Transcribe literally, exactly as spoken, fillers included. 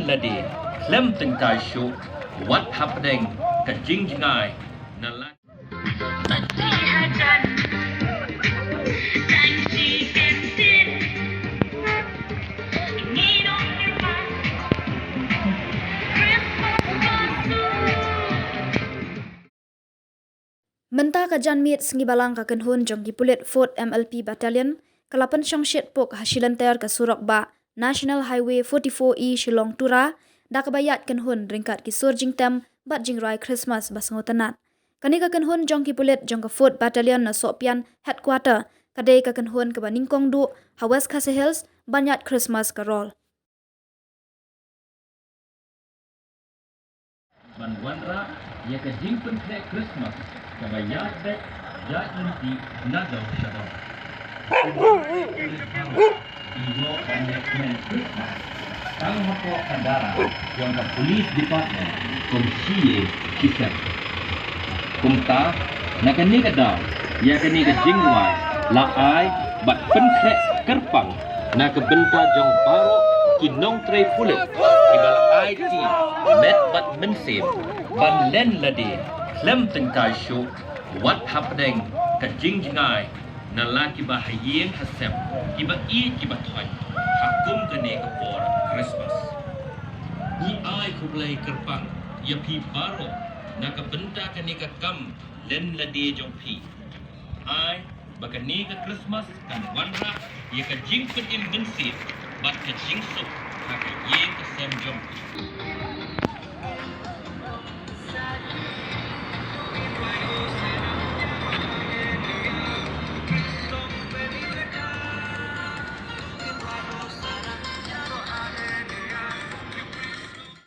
lade khlem tyngkai shuh, wat hapdeng ka jingjngai na la Mynta ka janmiet sngi Balang, ka kynhun jong ki pulit Fourth M L P Battalion ka la pynshong shit puk ha shilynter ka surok bah National Highway forty-four E Shillong Tura, da kaba ïaid kynhun ryngkat ki sur jingtem bad jingrwai Christmas ba sngewtynnat. Kane ka kynhun jong ki pulit jong ka Fourth Battalion na Sohpian Headquarter ka dei ka kynhun kaba nyngkong duh ha West Khasi Hills ban ïaid Christmas Carol. Ban wanrah ïa ka jingpynkhreh Christmas kaba ïaid beit ïaid lynti na dong sha dong. Ïoh ban ïa kmen Christmas tang hapoh ka dara jong ka Police Department kum shi ïing shi sem. Kumta na kane ka daw ïa kane ka jingrwai la ai bad pynkhreh kyrpang na ka bynta jong baroh ki nongtrei pulit kiba la aiti met bad mynsiem ban len lade khlem tyngkai shuh, wat hapdeng ka jingjngai na la kiba ha ïing ha sem, kiba ïeit kiba thoiñ ha kum kane ka por Christmas. Ngi ai khublei kyrpang ïa phi baroh na ka bynta kane ka kam len lade jong phi. Ai ba kane ka Christmas kan wanrah ïa ka jingpynim mynsiem bad ka jingsuk ha ka ïing ka sem jong phi.